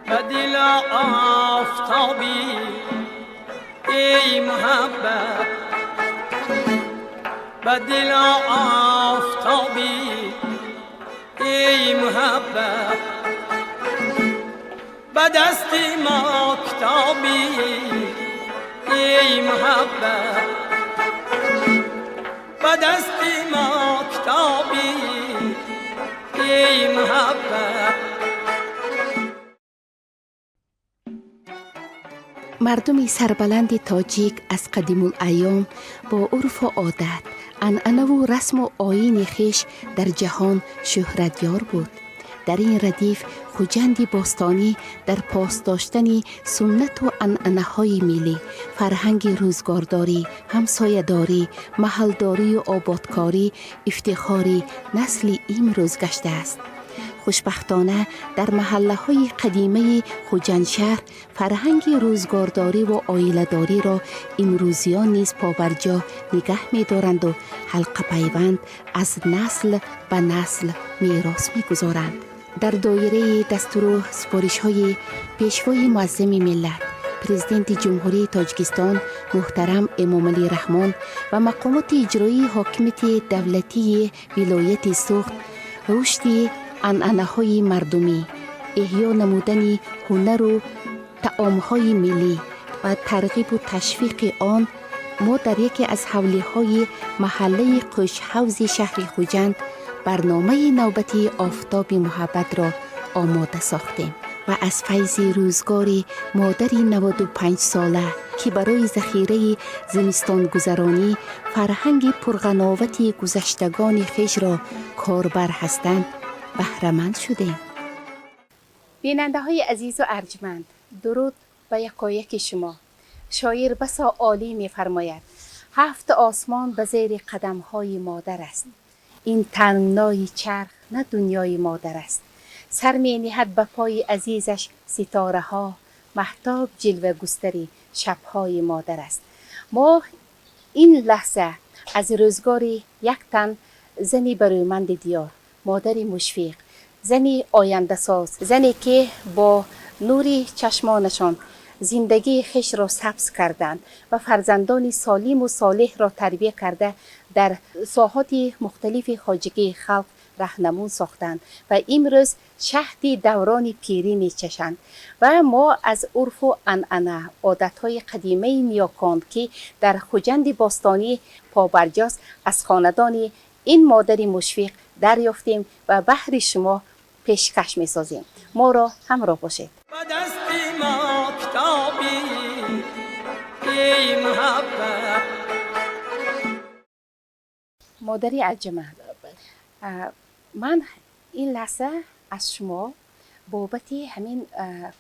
Ба дил офтобӣ, эй муҳаббат, ба дил офтобӣ, эй муҳаббат, ба дасти мо китобӣ, эй муҳаббат, ба дасти мо китобӣ, эй муҳаббат. Мардуми сарбаланди тоҷик аз қадимулайём бо урфу одат, анъанаву расму оини хеш дар ҷаҳон шӯҳратёр буд. Дар ин радиф Хуҷанди бостонӣ дар пос доштани суннату анъанаҳои миллӣ, фарҳанги рӯзгордорӣ, ҳамсоядорӣ, маҳалдорию ободкорӣ ифтихори насли имрӯз гаштааст. Хушбахтона, дар маҳаллаҳои қадимаи Хуҷандшаҳр фарҳанги рӯзгордориву оиладориро имрӯзиён низ побарҷо нигаҳ медоранду ҳалқапайванд аз насл ба насл мерос мегузоранд. Дар доираи дастуру супоришҳои Пешвои муаззами миллат, Президенти Ҷумҳурии Тоҷикистон муҳтарам Эмомалӣ Раҳмон ва мақомоти иҷроии ҳокимияти давлатии вилояти Суғд, рушди анъанаҳои мардумӣ, эҳё намудани ҳунару таомҳои миллӣ ва тарғибу ташвиқи он, мо дар яке аз ҳавлиҳои маҳаллаи Қӯшҳавзи шаҳри Хуҷанд барномаи навбатии «Офтоби муҳаббатро» омода сохтем ва аз файзи рӯзгори модари 95-сола, ки барои захираи зимистонгузаронӣ фарҳанги пурғановати гузаштагони хешро корбар ҳастанд, баҳраманд шудем. Бинандаҳои азизу арҷманд, дуруд ба якояки шумо. Шоир басо олӣ мефармояд: «Ҳафт осмон ба зери қадамҳои модар аст. Ин тангнои чарх на дунёи модар аст. Сар мениҳад ба пои азизаш ситораҳо, маҳтоб ҷилвагустари шабҳои модар аст». Мо ин лаҳза аз рӯзгори як тан зани барӯманди диёр, модари мушфиқ, зани ояндасоз, зане ки бо нури чашмонашон зиндагии хешро сабз карданд ва фарзандони солиму солеҳро тарбия карда, дар соҳоти мухталифи хоҷагии халқ раҳнамун сохтанд ва имрӯз шаҳди даврони пирӣ мечашанд, ва мо аз урфу анъана, одатҳои қадимаи ниёкон, ки дар Хуҷанди бостонӣ побарҷост, аз хонадони ин модари мушфиқ дарёфтем ва баҳри шумо пешкаш месозем. Моро ҳамроҳ бошед. Ба дасти мо китобӣ, эй муҳаббат. Модари арҷманд, ман ин лаҳза аз шумо бобати ҳамин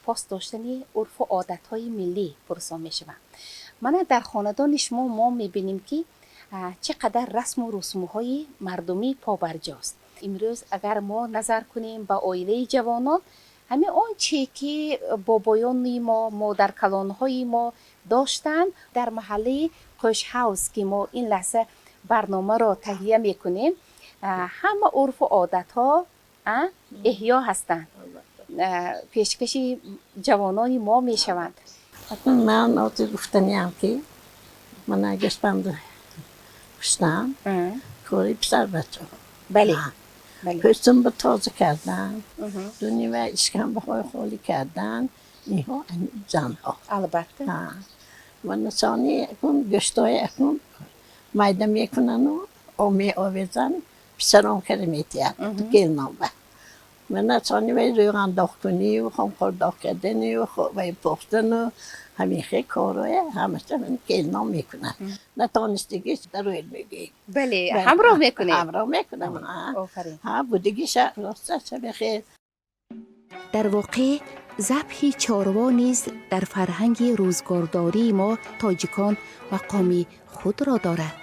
пос доштани урфу одатҳои миллӣ пурсон мешавам. Мана, дар хонадони шумо мо мебинем, ки чӣ қадар расму русумҳои мардумӣ побарҷост. Имрӯз агар мо назар кунем ба оилаи ҷавонон, ҳамин он че ки бобоёни мо, модаркалонҳои мо доштанд, дар маҳаллаи Қӯшҳавз, ки мо ин лаҳза барномаро таҳия мекунем, ҳама урфу одатҳо эҳё ҳастанд, пешкаши ҷавонони мо мешаванд. Ман ҳозир гуфтаниам, ки мана гӯсфанду куштам, кори писарбачаҳо. Пӯстумба тоза кардан, дунива ишкамбаҳои холӣ кардан, инҳо занҳо. Ва нисони акун гӯштҳои акун майда мекунану меовезанд, писарон кара метиҳад келнонба. Мана сони вай рӯғандоғкунию хомқурдоғ карданию вай пухтану ҳамин хел корҳое ҳамаша келнон мекунад. Натонистагиш дароил мегӯем. Бале, ҳамроҳ мекунед. Ҳамроҳ мекунам. Ҳа, будигиша росташ ҳамин хел. Дар воқеъ, забҳи чорво низ дар фарҳанги рӯзгордории мо тоҷикон мақоми худро дорад.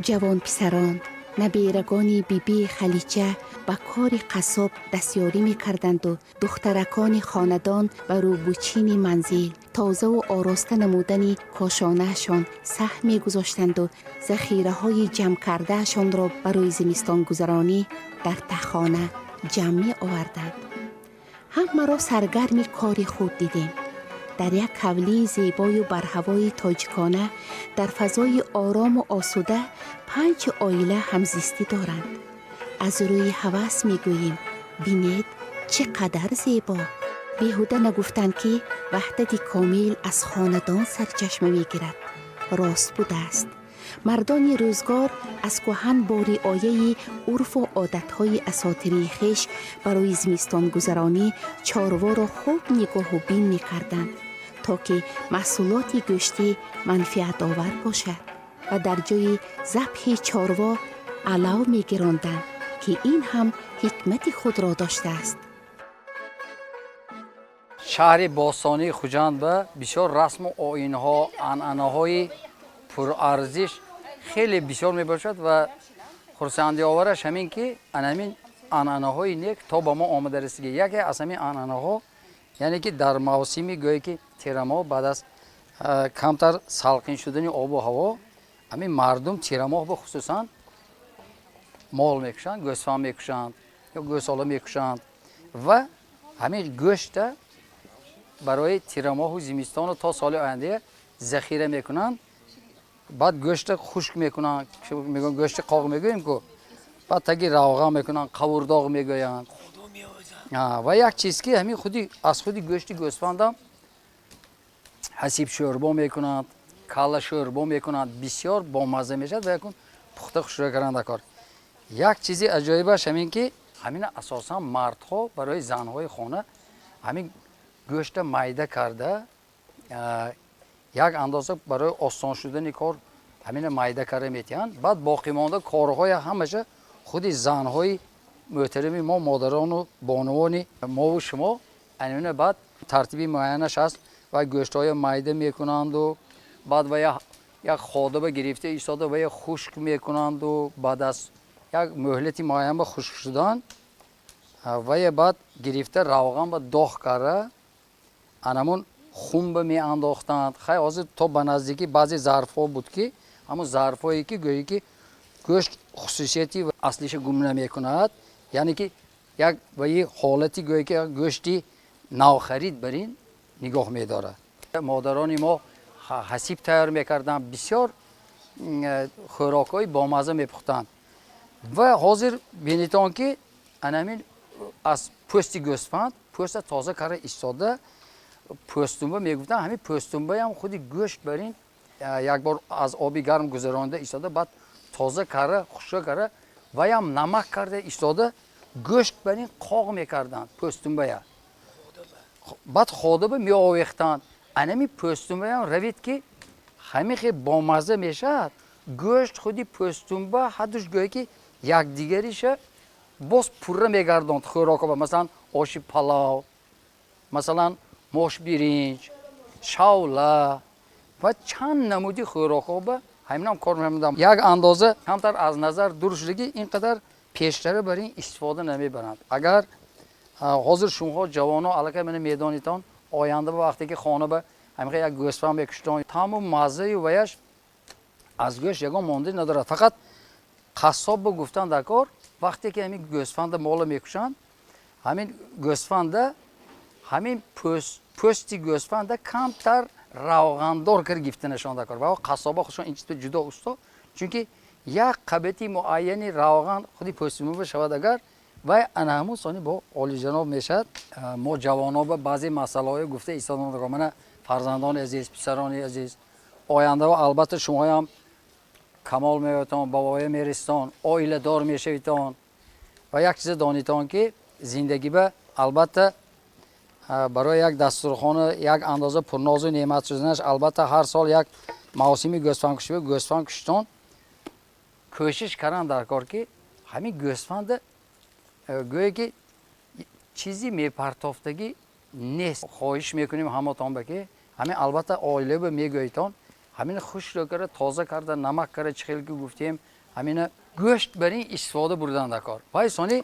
Ҷавонписарон, наберагони бибии Халича ба кори қассоб дастёрӣ мекарданду духтаракони хонадон ба рӯбучини манзил, тозаву ороста намудани кошонаашон саҳм мегузоштанду захираҳои ҷамъкардаашонро барои зимистонгузаронӣ дар таҳхона ҷамъ меоварданд. Ҳамаро саргарми кори худ дидем. Дар як ҳавлии зебою барҳавои тоҷикона, дар фазои орому осуда панҷ оила ҳамзистӣ доранд. Аз рӯи ҳавас мегӯем, бинед, чӣ қадар зебо! Беҳуда нагуфтанд, ки ваҳдати комил аз хонадон сарчашма мегирад. Рост будааст. Мардони рӯзгор аз кӯҳан бо риояи урфу одатҳои асотирии хеш барои зимистонгузаронӣ чорворо хуб нигоҳу бин мекарданд, то ки маҳсулоти гӯштӣ манфиатовар бошад, ва дар ҷои забҳи чорво алав мегиронданд, ки ин ҳам ҳикмати худро доштааст. Шаҳри бостонии Хуҷанд ба бисёр расму оинҳо, анъанаҳои пурарзиш хеле бисёр мебошад ва хурсандиовараш ҳамин, ки анҳамин анъанаҳои нек то ба мо омада расида. Яке аз ҳамин анъанаҳо, яъне ки дар мавсими, гӯе ки, тирамоҳ, баъд аз камтар салқин шудани обу ҳаво, ҳамин мардум тирамоҳ ба хусусан мол мекушанд, гӯсфанд мекушанд ё гӯсола мекушанд ва ҳамин гӯшта барои тирамоҳу зимистону то соли оянда захира мекунанд. Баъд гӯшта хушк мекунанд, гӯшти қоқ мегӯем ку, баъд таги равған мекунанд, қавурдоғ мегӯянд. Ва як чиз, ки ҳамин худи аз худи гӯшти гӯсфандам ҳасиб шӯрбо мекунанд, калла шӯрбо мекунанд, бисёр бомазза мешавад ва якун пухта хушрӯя кардан кор. Як чизи аҷоибаш ҳамин, ки ҳамина асосан мардҳо барои занҳои хона ҳамин гӯшта майда карда, як андоза барои осон шудани кор ҳамина майда карда метиҳанд. Баъд боқимонда корҳоя ҳамаша худи занҳои мӯҳтарами мо, модарону бонувони мову шумо, ҳамина баъд тартиби муайянаш аст ва гӯштҳоя майда мекунанду баъд ва як ходаба гирифта истода ва хушк мекунанду баъд аз як муҳлати муайян ба хушк шудан вая баъд гирифта, равған ба доғ карда, анамун хунба меандохтанд. Хай, ҳозир то ба наздикӣ баъзе зарфҳо буд, ки ҳамун зарфҳое, ки гӯё ки гӯшт хусусияти аслиша гум намекунад, яъне ки як ваи ҳолати, гӯё ки, гӯшти навхарид бар ин нигоҳ медорад. Модарони мо ҳасиб тайёр мекарданд, бисёр хӯрокҳои бомазза мепухтанд. Ва ҳозир бинитон, ки анамин аз пӯсти гӯсфанд пӯста тоза карда истода, пӯстумба мегуфтанд. Ҳамин пӯстумбаям худи гӯшт бар ин як бор аз оби гарм гузаронида истода, баъд тоза карда, хушка карда, ваям намак карда истода, гӯшт бар ин қоғ мекарданд пӯстумбая, баъд ходаба меовехтанд. Анами пӯстумбаям равид, ки ҳамихе бомазза мешавад. Гӯшт, худи пӯстумба ҳадуш, гӯё ки, якдигариша боз пурра мегардонд хӯрокоба. Масалан, оши палав, масалан, мош биринҷ, шавла ва чанд намуди хӯрокҳоба ҳаминам кор мемудам. Як андоза камтар аз назар дур шудагӣ, ин қадар пештара бар ин истифода намебаранд. Агар ҳозир шумоҳо, ҷавоно, аллакай мана медонитон, оянда ба вақте ки хона ба ҳамихе як гӯсфанд мекуштон, таъму маззаю ваяш аз гӯшт ягон монда надорад. Фақат қассоб ба гуфтан дар кор, вақте ки ҳамин гӯсфанда мола мекушанд, ҳамин гӯсфанда, ҳамин пӯсти гӯсфанда камтар равғандор кар гифтанашон дар кор. Ва қассоба худшон ин чизо ҷудо усто, чунки як қабати муайяни равған худи пӯсти шавад агар, вай ана ҳамун сони бо олиҷаноб мешавад. Мо ҷавоно ба баъзе масъалаҳое гуфта истодан. Мана, фарзандони азиз, писарони азиз, ояндао албатта шумоям камол меоятон, ба воя мераситон, оиладор мешавитон ва як чиза донитон, ки зиндагӣ ба албатта барои як дастурхона як андоза пурнозу неъмат шуданаш, албатта, ҳар сол як мавсими гӯсфандкушӣ гӯсфанд куштон кӯшиш кардан дар кор, ки ҳамин гӯсфанда, гӯе ки, чизи мепартофтагӣ нест. Хоҳиш мекунем ҳаматон ба, ки ҳамин албатта оила ба мегӯитон, ҳамин хушро карда, тоза карда, намак карда, чӣ хел ки гуфтем, ҳамина гӯшт бар ин истифода бурдан дар кор. Вай сони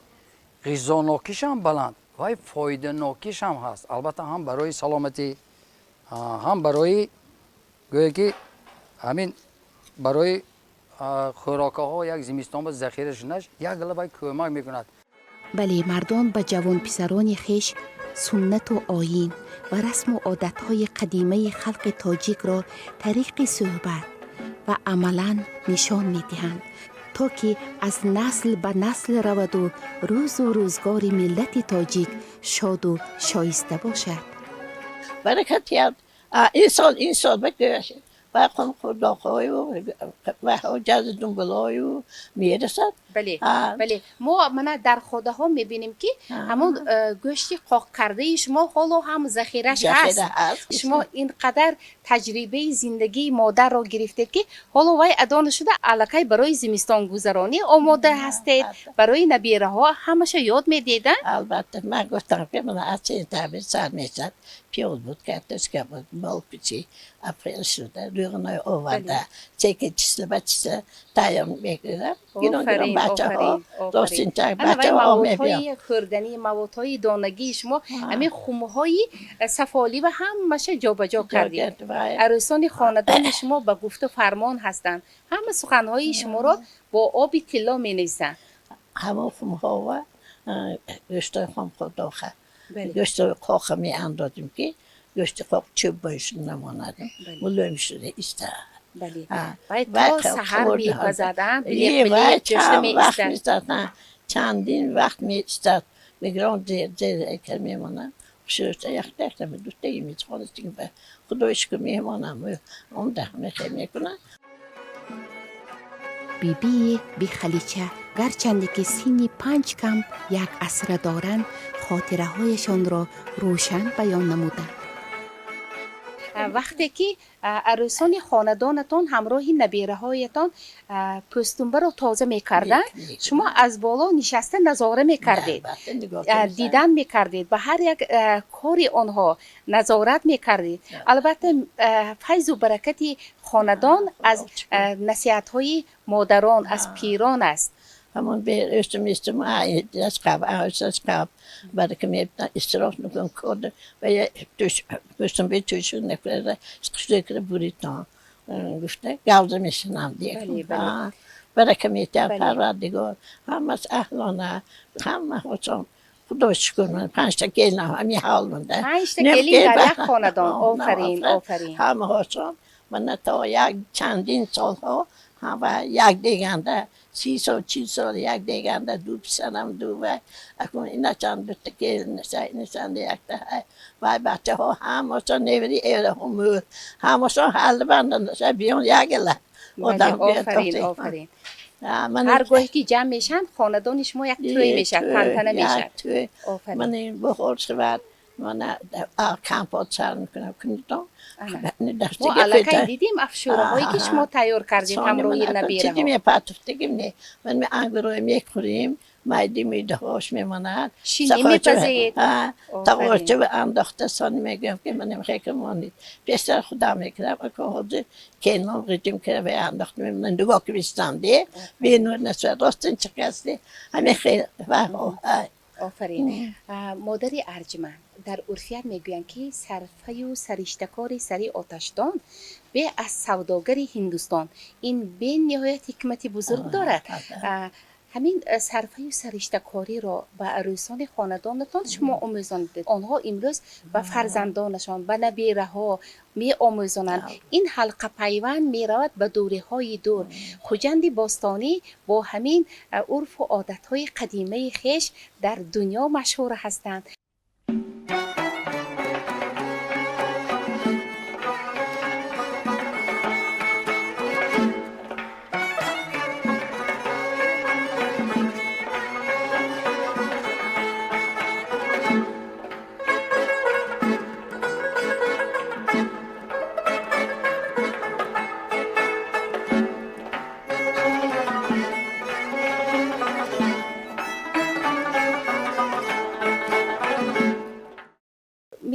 ғизонокишам баланд, вай фоиданокишам ҳаст, албатта, ҳам барои саломатӣ, ҳам барои, гӯе ки, ҳамин барои хӯрокаҳо як зимистон ба захира шуданаш як гала вай кӯмак мекунад. Бале, мардон ба ҷавонписарони хеш Суннату оин ва расму одатҳои қадимаи халқи тоҷикро тариқи суҳбат ва амалан нишон медиҳанд, то ки аз насл ба насл раваду рӯзу рӯзгори миллати тоҷик шоду шоиста бошад. Баракат ёб. Ин сол, ин сол ба қурдоқҳою ва ҷазу думбалою мерасад. Бале, бале, мо мана дар ходаҳо мебинем, ки ҳамон гӯшти қоқкардаи шумо ҳоло ҳам захираш ҳаст. Шумо ин қадар таҷрибаи зиндагии модарро гирифтед, ки ҳоло вай адо нашуда, аллакай барои зимистонгузаронӣ омода ҳастед, барои набираҳо ҳамаша ёд медиҳед. Албатта, ман гуфтам, ки мана аз сентябр сар мешад, пиёз буд, картошка буд, молпичи апрел шуда, рӯғанои оварда, чеки числа ба числа тайёр мекунам, гирон гирон бачаҳо то сентябр бачаҳо мебиён. Хӯрдании маводҳои донагии шумо, ҳамин хумҳои сафолӣ ва ҳамаша ҷобаҷо кардед. Арӯсони хонадони шумо ба гуфту фармон ҳастанд, ҳама суханҳои шуморо бо оби тилло менависанд. Ҳамон хумҳова гӯштои хомхӯрдоха, гӯштои қоқа меандозем, ки гӯшти қоқ чӯб боишуд намонад, мулоим шуда истад. То саҳар мепазад. Вақт меистад, чандин вақт меистад, мегирон зер ҳайкал мемонад, хушрӯшта яхта яхта дутаи мехонастим. Худои шукр, меҳмонам омда мехе мекунад. Бибии Бихалича, гарчанде ки синни панҷ кам як асра доранд, хотираҳояшонро рӯшан баён намуданд. Вақте ки арӯсони хонадонатон ҳамроҳи набираҳоятон пӯстумбаро тоза мекарданд, шумо аз боло нишаста назора мекардед, дидан мекардед, ба ҳар як кори онҳо назорат мекардед. Албатта, файзу баракати хонадон аз насиҳатҳои модарон, аз пирон аст. Ҳамон өстüm истим аз қаб аз қаб барака исроф накун кор ва пӯстумбе тӯшу накарда хушрӯ буритон гуфта гавза мешинам, барака метиҳад Парвардигор, ҳамас аҳлона, ҳама ҳосон, Худо шукр, ман панҷта келинам ҳамин ҳол монда. Панҷта келин дар як хонадон, офарин, офарин. Ҳама ҳосон мана то як чандин солҳо ва як деганда 30 сол, 40 сол як деганда, ду писарам, ду вай, акун ина чанд дута келин, ина чанд якта вай, бачаҳо ҳамашон невари эраҳумур, ҳамашон ҳалбанда биён ягила. Офарин, офарин. Ҳар гоҳе ки ҷамъ мешаванд, хонадони шумо як тӯй мешавад, тантана мешавад. Ман бухор шавад, мана компот сар мекунам кунитон. Мо аллакай дидем афшураҳое ки шумо тайёр кардед ҳамроҳи набираҳо. Мепатуфтагим не, ман ангурое мехӯрем, майди мӯйдаҳош мемонад. Шинӣ мепазед. Тағорча андохта, сони мегӯям, ки манам хека монед. Пештар худам мекунам, ака ҳозир келинам ғиҷим кара ва андохта мемонад, нигоҳ кибистам де бенур нашавад, ростин чиқасти ҳамин хел. Офарин, модари арҷманд. Дар урфият мегӯянд, ки сарфаю сариштакори сари оташдон бе аз савдогари Ҳиндустон. Ин бениҳоят ҳикмати бузург дорад. Ҳамин сарфаю сариштакориро ба арӯсони хонадонатон шумо омӯзонидед, онҳо имрӯз ба фарзандонашон, ба набираҳо меомӯзонанд. Ин ҳалқапайванд меравад ба дуриҳои дур. Хуҷанди бостонӣ бо ҳамин урфу одатҳои қадимаи хеш дар дунё машҳур ҳастанд.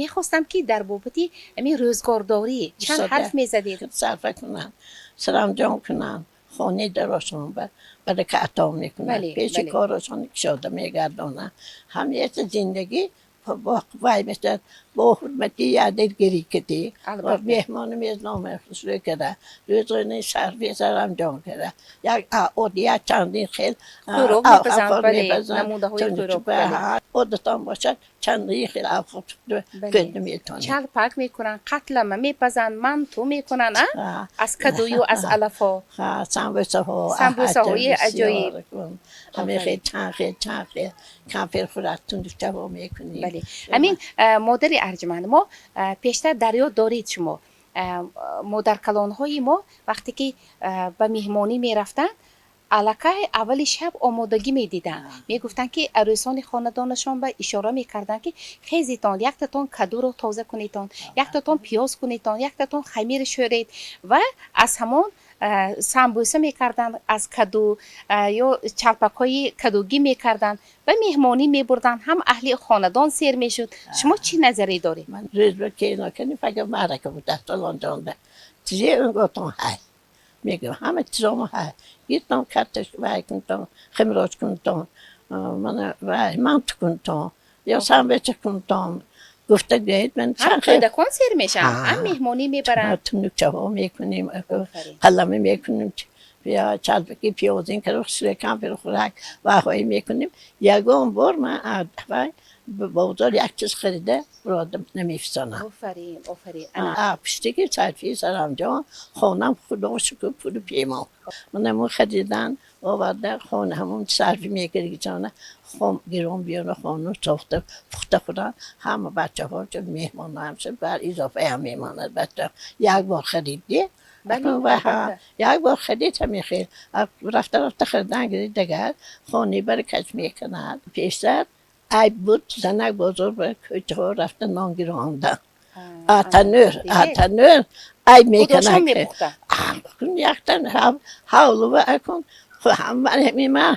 Мехостам, ки дар бобати ҳамин рӯзгордорӣ чанд ҳарф мезадед. Сарфа кунанд, сарамҷом кунанд, хонаи дарошон барака ато мекунанд, пеши корашон кушода мегардонанд, ҳамеша зиндагӣ вай мешавад. Бо ҳурмати ядилгирӣ кардӣ. Албатта. Меҳмони мезнома хусрӯ карда, рӯзони сарфи сарамҷон карда, як як чандин хел хӯрок мепазанд, бале, намудаҳои хӯрок, бале. Одатон бошад, чандин хел авқот кӯрда метавонем. Чалпак мекунанд, қатлама мепазанд, манту мекунанд, а аз кадую аз алафҳо. Самбусаҳо. Самбусаҳои аҷоиб. Ҳамин хел чанд хел, чанд хел кампир хӯрак, тундукчаҳо мекунем. Бале, ҳамин, модари арҷманд, мо пештар дар ёд доред, шумо, модаркалонҳои мо вақте ки ба меҳмонӣ мерафтанд, аллакай аввали шаб омодагӣ медиданд, мегуфтанд, ки арӯсони хонадонашон ба ишора мекарданд, ки хезитон, яктатон кадуро тоза кунедон, яктатон пиёз кунедон, яктатон хамир шӯред, ва аз ҳамон самбӯса мекарданд аз каду ё чалпакҳои кадугӣ мекарданд ва меҳмонӣ мебурданд, ҳам аҳли хонадон сер мешуд. Шумо чӣ назаре доред? Ман рӯз кено кардем, фақат маърака буд дафталонҷонда, чизе гоҳтон ҳай мегӯям, ҳама чизомо ҳай, гиртон, картош вай кунтон, химроҷ кунтон, мана вай манту кунтон ё самбӯса кунтон, гуфта гӯед ман. Ҳам кӯдакон сер мешаванд, ҳам меҳмонӣ мебаранд. Тунукчаҳо мекунем, қалама мекунем, я чалпаки пиёзин карда, хусрӯ кампир хӯрак вайҳое мекунем. Ягон бор ман вай бозор як чиз харида бирода намефисонам. Офарин, офарин. Пуштиги сарфи сарамҷон хонам, худо шукр, пулу пемон. Манамун харидан оварда, хона ҳамун сарфи мекардигичона, хом гирон биёна, хону сохта, пухта хӯран ҳама бачаҳо, чун меҳмон ҳам шуд, бар изофаям мемонад. Бача як бор харидди, як бор харид, ҳамин хел рафта рафта харидан гирид, дигар хони баракаш мекунад. Пештар айб буд занак бозор ба кӯчаҳо рафта нон гирондан. Атанӯр, атанӯр айб мекунад. Яктан ҳавлува акун ман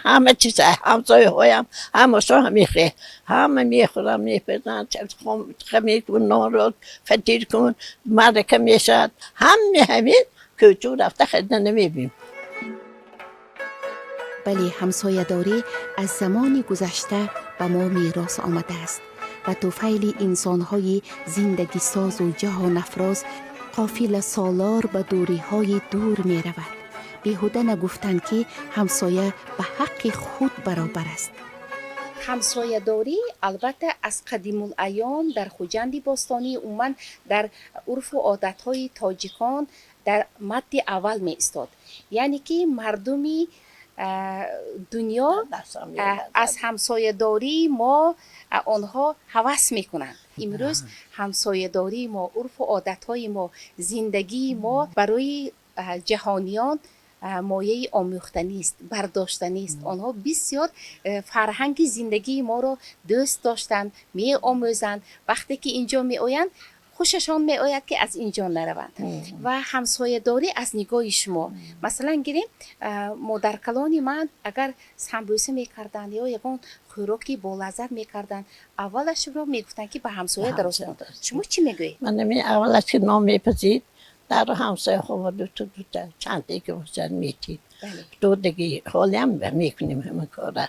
ҳама чиз, ҳамсояҳоям ҳамашон ҳамин хел ҳама мехӯрам, мепазанд, хамир кун, нонро фатир кун, маърака мешавад. Ҳаме ҳамин кӯчу рафта харида намебинем. Бале, ҳамсоядорӣ аз замони гузашта ба мо мерос омадааст ва туфайли инсонҳои зиндагисозу ҷаҳонафроз қофиласолор ба дуриҳои дур меравад. Беҳуда нагуфтанд, ки ҳамсоя ба ҳаққи худ баробар аст. Ҳамсоядорӣ, албатта, аз қадимулайём дар Хуҷанди бостонӣ, умуман дар урфу одатҳои тоҷикон дар мадди аввал меистод, яъне ки мардуми дунё аз ҳамсоядории мо онҳо ҳавас мекунанд. Имрӯз ҳамсоядории мо, урфу одатҳои мо, зиндагии мо барои ҷаҳониён мояи омӯхтанист, бардоштанист. Онҳо бисёр фарҳанги зиндагии моро дӯст доштанд, меомӯзанд. Вақте ки инҷо меоянд, хушашон меояд, ки аз ин ҷо нараванд. Ва ҳамсоядорӣ аз нигоҳи шумо, масалан гирем, модаркалони ман агар самбӯса мекарданд ё ягон хӯроки болаззат мекарданд, аввалашро мегуфтанд, ки ба ҳамсоя дароз кун. Шумо чӣ мегӯед? Ман аввалаш ки нон мепазид, дар ҳамсояҳо дута дута чанде ки бошад метид, додагӣ. Ҳолиам мекунем ҳамин кора.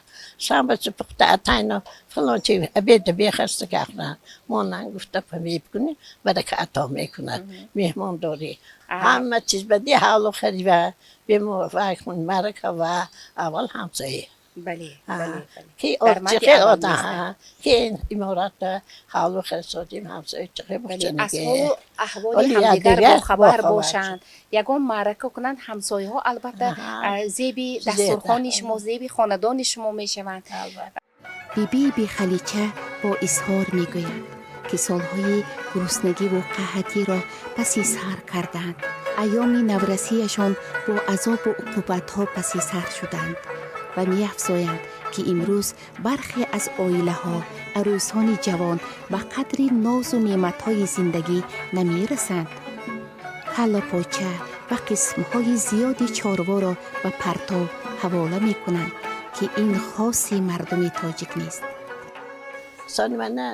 Самбӯса пухта, атайно фалон чи обеда бехаста кахран монан гуфта мекунем, барака ато мекунад. Меҳмондорӣ ҳама чиз бади ҳавлу харива бемовай марака ва аввал ҳамсоя. Ки ки имората ҳавлу харисодим, ҳамсоя чихе. Аз ҳолу аҳволи ҳамдигар бохабар бошанд. Ягон маърака кунанд, ҳамсояҳо, албатта, зеби дастурхони шумо, зеби хонадони шумо мешаванд. Биби Бихалича бо изҳор мегӯяд, ки солҳои гуруснагиву қаҳатиро паси сар карданд, айёми наврасиашон бо азобу уқубатҳо паси сар шуданд ва меафзоянд, ки имрӯз бархе аз оилаҳо, арӯсони ҷавон ба қадри нозу неъматҳои зиндагӣ намерасанд, каллапоча ва қисмҳои зиёди чорворо ба партов ҳавола мекунанд, ки ин хоси мардуми тоҷик нест. Сони мана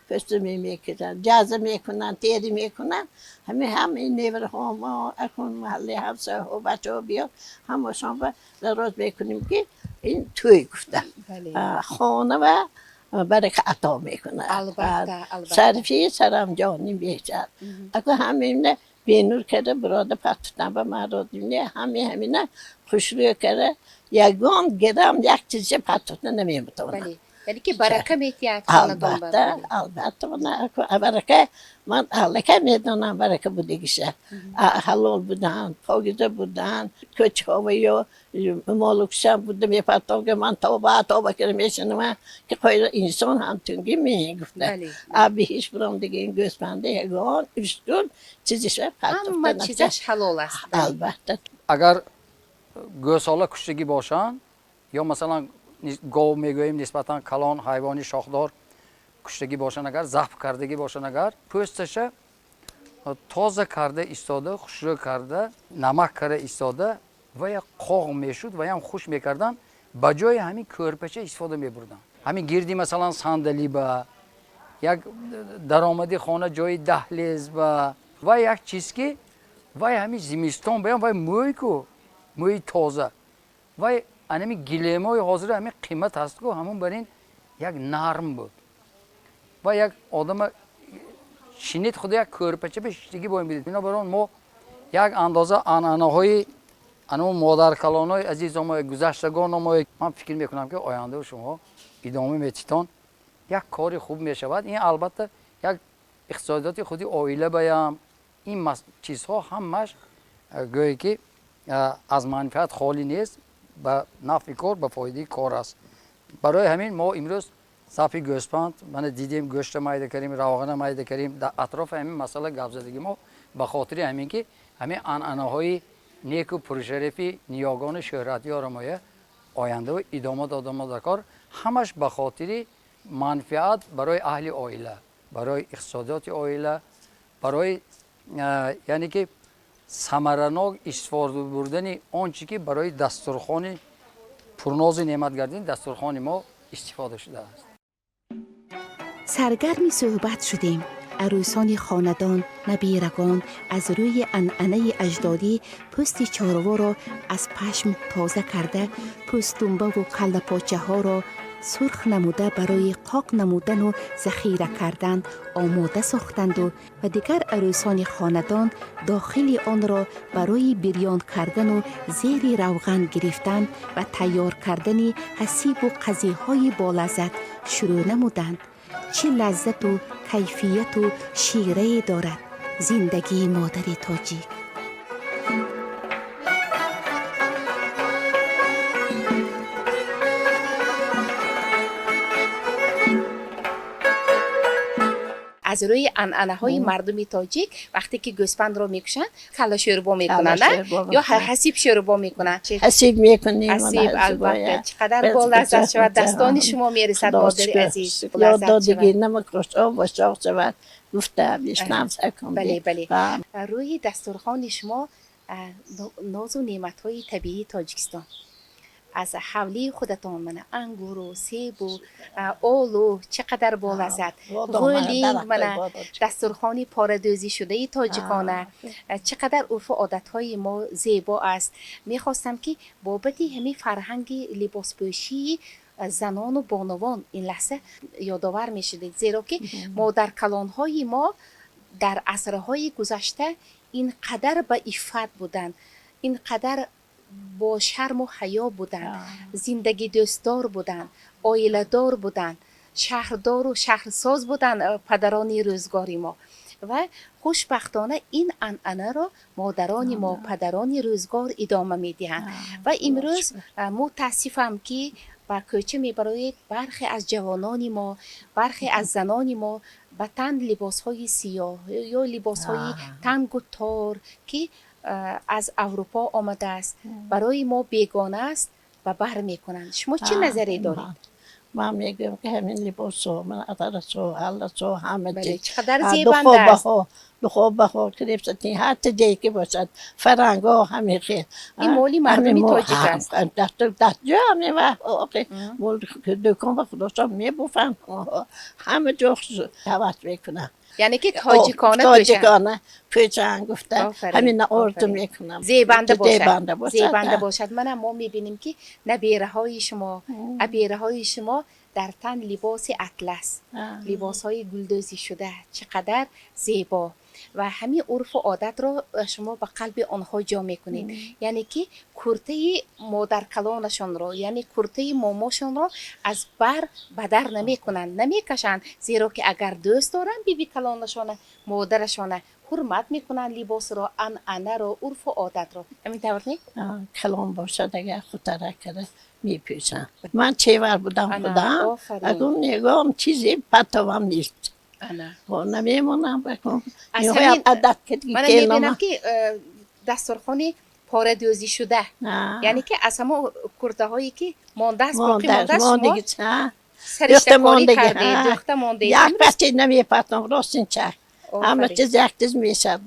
пӯстуми мекунанд, ҷаза мекунанд, тери мекунанд. Ҳами ҳамаи невраҳо мо акун маҳалли ҳамсояҳо, бачаҳо биёд, ҳамашон ба дароз мекунем, ки ин тӯй гуфта хона ва барака ато мекунад. Албатта, албатта. Сарфи сарамҷонӣ мешавад. Ако ҳамина бенур карда бирода пахтутан ба ман родим, ҳами ҳамина хушрӯ карда ягон грамм як чиза пахтутан наметавонам. Бале. Яъне ки барака метиҳад хонадон ба. Албатта, албатта, барака ман аллакай медонам барака будагиша. Ҳалол будан, покиза будан, кӯчаҳо ё молукшам буда мепартовга ман тавба тавба карда мешинам, ки қойра инсон ҳамтунги мегуфта. А биҳиш буром дига ин гӯсфанда ягон устун чизиша ҳама чизаш ҳалол аст. Албатта. Агар гӯсола куштагӣ бошанд ё масалан гов мегӯем, нисбатан калон ҳайвони шохдор куштагӣ бошанд, агар забҳ кардагӣ бошанд, агар пӯсташа тоза карда истода, хушрӯ карда, намак карда истода ва як қоғ мешуд ва ям хуш мекарданд, ба ҷои ҳамин кӯрпача истифода мебурданд. Ҳамин гирди масалан сандалӣ ба як даромади хона, ҷои даҳлез ба ва як чиз ки вай ҳамин зимистон баям вай мӯй ку мӯи тоза, вай анами гилемои ҳозира ҳамин қимат ҳаст ку, ҳамун бар ин як нарм буд ва як одама шинид худо як кӯрпача ба шиштагӣ бо ин бидид. Бинобар он мо як андоза анъанаҳои анаму модаркалонҳои азизомое, гузаштагономое, ман фикр мекунам ки оянда шумо идома метитон, як кори хуб мешавад. Ин албатта як иқтисодиёти худи оила баям ин чизҳо ҳамаш гӯе ки аз манфиат холӣ нест, ба нафъи кор, ба фоидаи кор аст. Барои ҳамин мо имрӯз забҳи гӯспанд мана дидем, гӯшта майда кардем, равғана майда кардем. Дар атрофи ҳамин масъала гап задагӣ мо ба хотири ҳамин ки ҳамин анъанаҳои неку пуршарифи ниёгони шӯҳратёро моя ояндаву идома додамо дар кор, ҳамаш ба хотири манфиат барои аҳли оила, барои иқтисодиёти оила, барои яъне ки самаранок истифода бурдани он чи ки барои дастурхони пурнозу неъмат гардини дастурхони мо истифода шудааст. Саргарми суҳбат шудем. Арӯсони хонадон, набирагон аз рӯи анъанаи аҷдодӣ пӯсти чорворо аз пашм тоза карда, пӯстдумбаву каллапочаҳоро сурх намуда барои қоқ намудану захира кардан омода сохтанду ва дигар арӯсони хонадон дохили онро барои бирён кардану зери равған гирифтан ва тайёр кардани ҳасибу қазиҳои болаззат шурӯъ намуданд. Чӣ лаззату кайфияту ширае дорад зиндагии модари тоҷик! Аз рӯи анъанаҳои мардуми тоҷик вақте ки гӯсфандро мекушанд, калла шӯрбо мекунанд ё ҳасиб шӯрбо мекунанд. Ҳасиб мекунем. Ҳасиб, албатта, чӣ қадар болаззат шавад, дастони шумо мерасад, модари азиз. Ёд додагӣ намакошоб бошоқ шавад гуфта бишнам сакун. Бале, бале. Рӯи дастурхони шумо нозу неъматҳои табиии Тоҷикистон аз ҳавлии худатон, мана ангуру себу олу, чӣ қадар болаззат, ғӯлинг, мана дастурхони порадӯзишудаи тоҷикона, чӣ қадар урфу одатҳои мо зебо аст. Мехостам ки бобати ҳамин фарҳанги либоспӯшии занону бонувон ин лаҳза ёдовар мешудед, зеро ки модаркалонҳои мо дар асрҳои гузашта ин қадар ба иффат буданд, ин қадар бо шарму ҳаё буданд, зиндагидӯстдор буданд, оиладор буданд, шаҳрдору шаҳрсоз буданд падарони рӯзгори мо. Ва хушбахтона ин анъанаро модарони мо, падарони рӯзгор идома медиҳанд. Ва имрӯз мутаассифам ки ба кӯча мебароед, бархе аз ҷавонони мо, бархе аз занони мо ба тан либосҳои сиёҳ ё либосҳои тангу тор, ки аз Аврупо омадааст, барои мо бегона аст, ба бар мекунанд. Шумо чӣ назаре доред? Ман мегӯям ки ҳамин либосҳо, ман атарасо, алласо, ҳама чиз чӣ қадар зебанда аст. Духобаҳо, крепсати, ҳар ҷое ки бошад, фарангҳо ҳамин хел. Ин моли мардуми тоҷик аст. Дастҷо ҳамин ва дукон ба худошон мебуфанд, ҳама ҷо ҳавас мекунанд. Яъне ки тоҷикона. Тоҷикона пӯшанд гуфта ҳамина орзу мекунам. Зебанда бошад, зебанда бошад. Мана мо мебинем ки набераҳои шумо, абераҳои шумо Дар тан либоси атлас, либосҳои гулдӯзӣ шуда, чӣ қадар зебо. Ва ҳамин урфу одатро шумо ба қалби онҳо ҷо мекунед, яъне ки куртаи модаркалонашонро, яъне куртаи момошонро аз бар ба дар намекунанд, намекашанд, зеро ки агар дӯст доранд биби калонашона, модарашона, ҳурмат мекунанд либосро, анъанаро, урфу одатро. Ҳамин тавр не? Калон бошад, агар хутара кара мепӯшам. Ман чевар будам худам, акун ягон чизе патовам нест. Намемонам. Адат. Мана мебинам, ки дастурхони порадӯзӣ шуда, яъне ки аз ҳамон куртаҳое ки мондааст, боқӣ мондааст, шумо сариштакорӣ кардед, дӯхта мондед. Як пачи намепатам, ростинча ҳама чиз як чиз мешавад.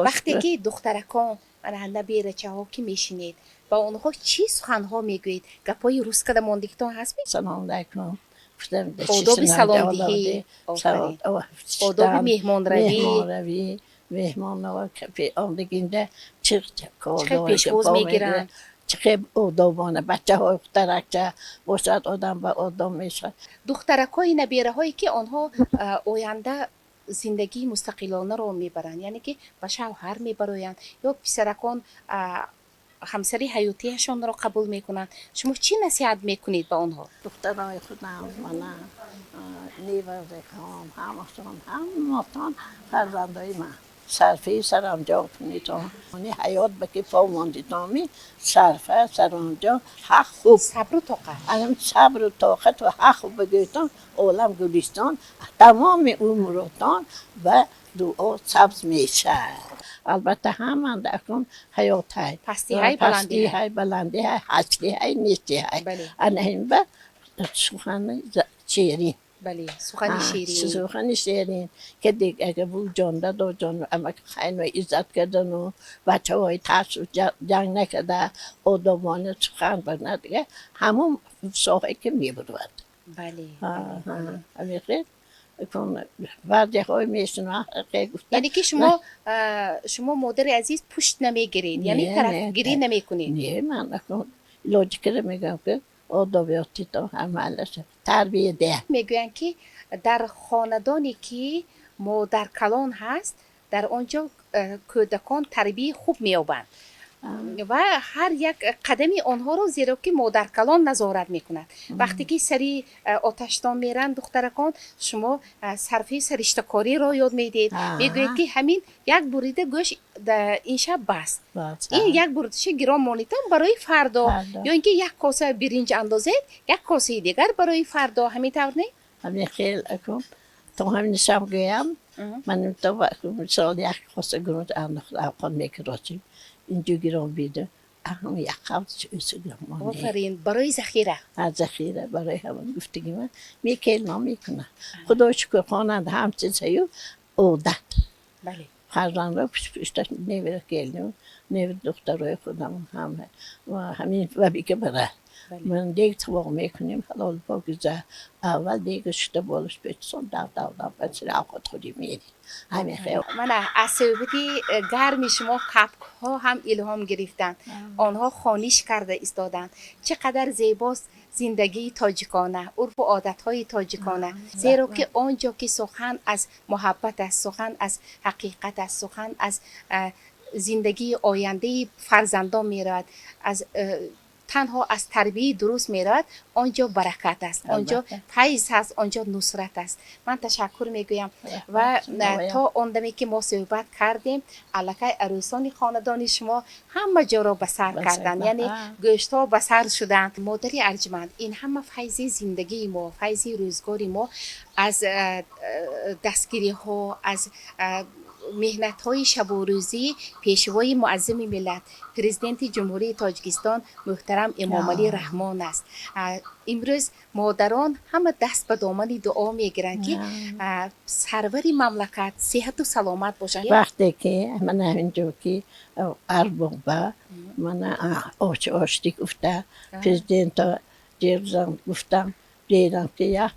Вақте ки духтаракон, мана наберачаҳо ки мешинед, ба онҳо чӣ суханҳо мегӯед? Гапҳои рус када мондагитон ҳастми? Салом алайкум. Одоби саломдиҳӣ, одоби меҳмонравӣ. Меҳмонравӣ, меҳмоннаво омдагинда чӣ пешвоз мегиранд. Чӣ хел одобона бачаҳои хутаракча бошад, одам ба одоб мешавад. Духтаракҳои набераҳое ки онҳо оянда зиндагии мустақилонаро мебаранд, яъне ки ба шавҳар мебароянд ё писаракон ҳамсари ҳаётияшонро қабул мекунанд, шумо чӣ насиҳат мекунед ба онҳо? Духтарои худам, мана неварахом, ҳамашон, ҳаматон фарзандои ман. Сарфаи саранҷом кунедон, ҳаёт ба ки по мондитоми сарфа саранҷом ҳақ хуб. Сабру тоқат. Анам сабру тоқату ҳақ хуб бигӯйтон, олам гулистон, тамоми умротон ба дуо сабз мешавад. Албатта, ҳаманда акун ҳаёт ҳай. Пастиҳай. Пастиҳай, баландиҳай, ҳастиҳай, нестиҳай. Ана ҳин ба сухани ширин. Бале, сухани ширин. Сухани ширин ки агар бу ҷонда до ҷон амак хайно иззат кардану бачаҳои тарсу ҷанг накарда, одобона сухан барна, дига ҳамон соҳае ки мебурад. Ҳамин хел баъзеҳои мешунавам. Яъне ки шумо, модари азиз, пушт намегиред, яъне тарафгирӣ намекунед? Не, ман акун илоҷи кара мегӯям, ки одобиётито ҳамалаш тарбия деҳ. Мегӯянд, ки дар хонадоне ки модаркалон ҳаст, дар он ҷо кӯдакон тарбияи хуб меёбанд ва ҳар як қадами онҳоро, зеро ки модаркалон назорат мекунад. Вақте ки сари оташдон меранд духтаракон, шумо сарфи сариштакориро ёд медиҳед, мегӯед, ки ҳамин як бурида гӯшт ин шаб баст, ин як буридаша гирон монитон барои фардо, ё ин ки як коса биринҷ андозед, як косаи дигар барои фардо. Ҳамин тавр не? Ҳамин хел. Акун то ҳамин шаб гӯям, ман то мисол як коса гӯшт андохта авқот мекиросем, инҷо гирон бида, ҳам як қавс. Офарин, барои захира. Захира барои ҳамон гуфтагӣ ман мекелно мекунам. Худо шукр, хонанда ҳам чизаю одат. Фарзандро пушт-пушта невера, келину невер, духтарои худам ҳама ҳамин вабика барад. Ман дег товоқ мекунем, ҳалол покиза, аввал дега шута болиш печсон, дав дав дав ба сири авқот хӯрӣ мерем. Ҳамин хел. Мана аз суҳбати гарми шумо капкҳо ҳам илҳом гирифтанд, онҳо хониш карда истоданд. Чӣ қадар зебост зиндагии тоҷикона, урфу одатҳои тоҷикона, зеро ки он ҷо ки сухан аз муҳаббат аст, сухан аз ҳақиқат аст, сухан аз зиндагии ояндаи фарзандон меравад, аз танҳо аз тарбияи дуруст меравад, он ҷо баракат аст, он ҷо файз ҳаст, он ҷо нусрат аст. Ман ташаккур мегӯям ва то он даме ки мо суҳбат кардем, аллакай арӯсони хонадони шумо ҳама ҷоро ба сар карданд, яъне гӯштҳо ба сар шуданд. Модари арҷманд, ин ҳама файзи зиндагии мо, файзи рӯзгори мо аз дастгириҳо, аз меҳнатҳои шабурӯзии Пешвои муаззами миллат, Президенти Ҷумҳурии Тоҷикистон муҳтарам Эмомалӣ Раҳмон аст. Имрӯз модарон ҳама даст ба домани дуо мегиранд, ки сарвари мамлакат сеҳату саломат бошанд. Вақте ки мана ҳаминҷо ки арбоба мана оштӣ гуфта, президента ҷерзан гуфтам, дидам, ки як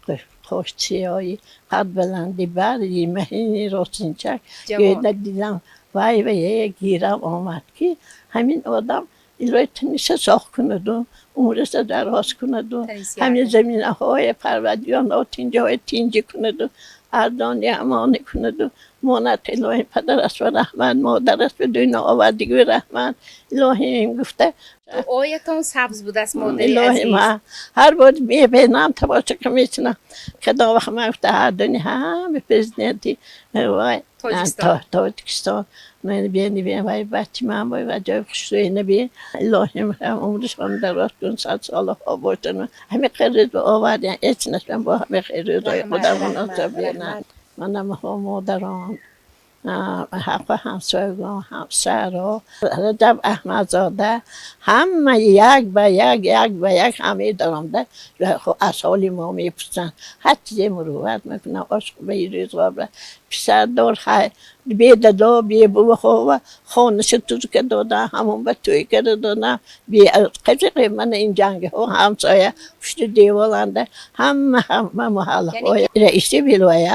қошсиёи қадбаланди бари маҳини ростинчак гӯяда дидам, вай вай, гирам омад, ки ҳамин одам. Илоҳи тиниша соғ кунаду умриша дароз кунаду ҳамин заминаҳои парвардиёнро тинҷиҳои тинҷӣ кунаду ардони амонӣ кунаду монад илоҳи падараш ба раҳмат, модараш ба дунё овардигӣ раҳмат, илоҳим гуфта. Дуоятон сабз будааст, модари илоҳи азиз. Ма ҳар бор мебинам, тамошо мекунам, кадом вақт ман гуфта ҳар дуни ҳама президенти вай Тоҷикистон. Тоҷикистон бени бен вай бачи ман вай ва ҷои хушрӯй наби. Илоҳим умришон дароз кун, 100 солаҳо бошанд. Ҳами қирриз ба овардиан ҳеч нашам бо ҳами қирризои худам муносиб бинанд. Манам модарон, ҳаққи ҳамсоягон, ҳамсарҳо, Раҷаб Аҳмадзода, ҳама як ба як, як ба як ҳамаи даромада аз ҳоли мо мепурсанд, ҳар чизе мурувват мекунанд, ошхӯбаи рӯзғор писардор бедадо бебувахова хонаша тузка додан, ҳамон ба тӯй карда додан. Қаҷиқи мана ин ҷангиҳо ҳамсоя пушти деволанда ҳама ҳама маҳаллаҳои раиси вилоя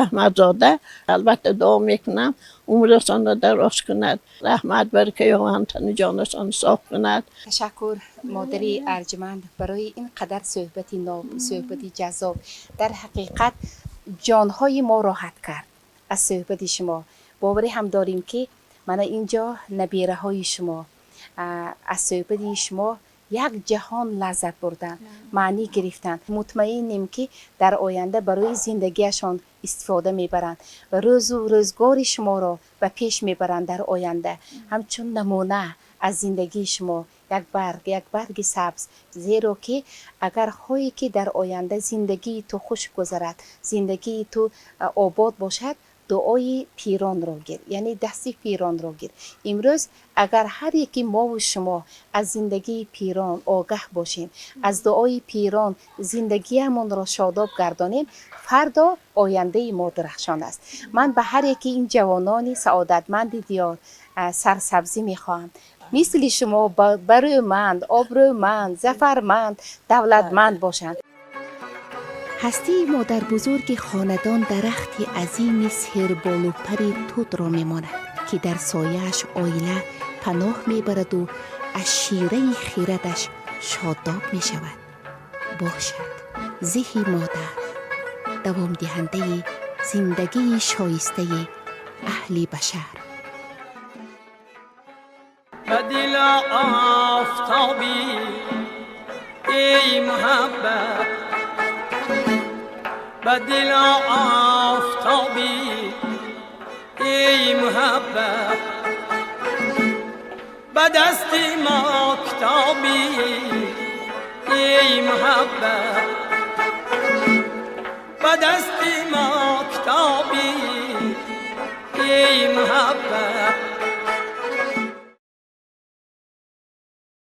Аҳмадзода албатта дуо мекунам, умрашонро дароз кунад, раҳмат барка ёванд, тану ҷонашон соф кунад. Ташаккур, модари арҷманд, барои ин қадар суҳбати ноб, суҳбати ҷаззоб. Дар ҳақиқат ҷонҳои мо роҳат кард аз суҳбати шумо. Боварӣ ҳам дорем, ки мана ин ҷо набираҳои шумо аз суҳбати шумо як ҷаҳон лаззат бурданд, маънӣ гирифтанд. Мутмаинем, ки дар оянда барои зиндагиашон истифода мебаранд ва рӯзу рӯзгори шуморо ба пеш мебаранд. Дар оянда ҳамчун намуна аз зиндагии шумо як барг, як барги сабз. Зеро ки агар хоҳӣ, ки дар оянда зиндагии ту хуш гузарад, зиндагии ту обод бошад, дуои пиронро гир, яъне дасти пиронро гир. Имрӯз агар ҳар яки мову шумо аз зиндагии пирон огаҳ бошем, аз дуои пирон зиндагиамонро шодоб гардонем, фардо ояндаи мо дурахшон аст. Ман ба ҳар яки ин ҷавонони саодатманди диёр сарсабзӣ мехоҳам, мисли шумо барӯманд, обрӯманд, зафарманд, давлатманд бошанд. Ҳастии модарбузурги хонадон дарахти азими серболупари тутро мемонад, ки дар сояаш оила паноҳ мебараду аз шираи хирадаш шодоб мешавад. Бошад зиҳи модар давомдиҳандаи зиндагии шоистаи аҳли башар. Ба дил офтобӣ, эй муҳаббат, ба дил офтобӣ, эй муҳаббат, ба дасти мо китобӣ, эй муҳаббат, ба дасти мо китобӣ, эй муҳаббат.